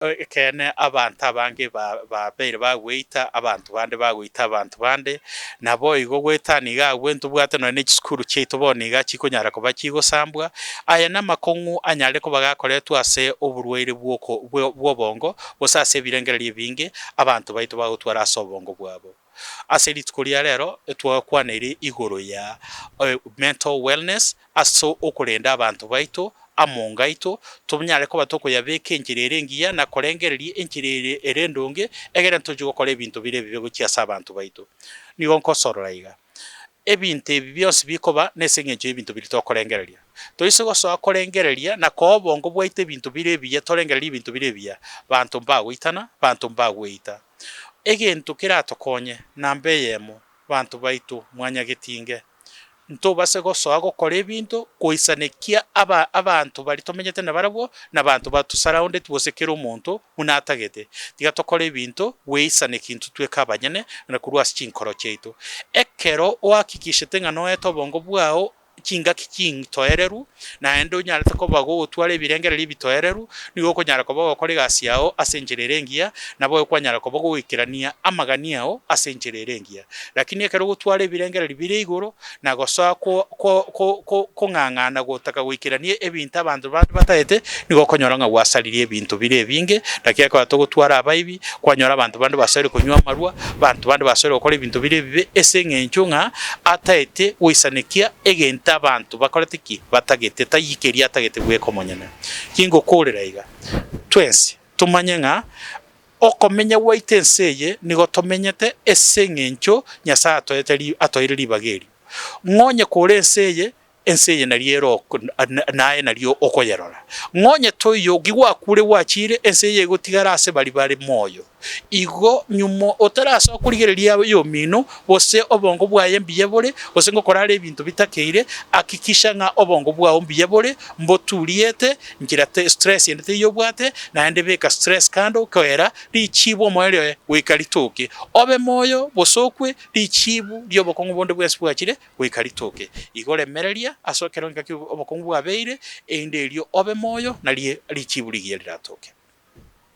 Ekeene abanto abange babeire bagoita abanto bande bagoita abanto bande, naboigo goetania iga agwo ntobwate nonya ne chisukuru chiaito bono iga chikonyara koba chigosambwa. Aya namakong'u anyare koba gakoretwa ase oborwaire bw'oko bw'obongo, gose ase ebirengererio ebinge abanto baito bagotwara ase obongo bwabo. Ase rituko ria rero twakwaneire igoro ya mental wellness ase okorenda abanto baito amo ngaito, tonyare koba tokoyabeka enchera ere engiya na korengereria enchera ere ere endonge, egere ntoche gokora ebinto bire ebibe gochia ase abanto baito. Nigo nkosorora iga, ebinto ebi bionsi bikoba nese eng'encho y'ebinto biria tokorengereria. Toise gosoa korengereria na koa obongo bwaito ebinto bire ebiya torengererie ebinto bire ebiya, banto mbagoitana, banto mbagweita. Egento keratokonye namba eyemo, banto baito mwanyagetinge, ntobase gosoa gokora ebinto goisanekia aba abanto baria tomenyete nabarabwo, na abanto bato surrounded gose kera omonto buna atagete. Tiga tokore ebinto goisanekia intwe tweka abanyene na korwa ase chinkoro chiaito. Ekero oakikishete ng'a noete obongo bwao chingaki chintoereru, naende onyarete koba gogotwara ebirengererio ebitoereru, nigo okonyara koba ogokora egasi yao ase enchera ere engiya, nabo okwanyara koba ogoikerania amagani ao ase enchera ere engiya. Lakini ekero ogotwara ebirengererio bire igoro, na gosoa ko ko ko ko kong'ang'ana gotaka goikerania ebinto abanto bande bataete, nigo okonyora ng'a gwasaririe ebinto bire ebinge, naki ekero togotwara abaibi, kwanyora abanto bande basoire konywa amarwa, abanto bande basoire gokora ebinto bire ebibe ase eng'encho ng'a ataete goisanekia egento abanto bakorete ki? Batagete, taiyo keria atagete bweka omonyene. Kingokoorera iga, twensi tomanye ng'a okomenya gwaito ense eye nigo tomenyete ase eng'encho Nyasae atoete ri atoeire ribaga erio. Ng'a onye kore ense eye, ense eye nario ere ok naye nario okoyerora. Ng'a onye toiyo gigwakure gwachire, ense eye egotigara ase baria bare moyo. Igo nyuma otarasoa korigereria oyomino, gose obongo bwaye mbuya bore, gose ngokora are ebinto bitakeire, hakikisha ng'a obongo bwao mbuya bore, mboturiete, nchera te stress ende teiyo obwate, naende beka stress kando, koera richibu omoerio oye goika ritoke. Obe moyo gose okwe, richibu ri'obokong'u bonde bwensi bwachire goika ritoke. Igo remereria ase ekero engaki obokong'u bwabeire, erinde erio obe moyo, nario richibu rigiya riratoke.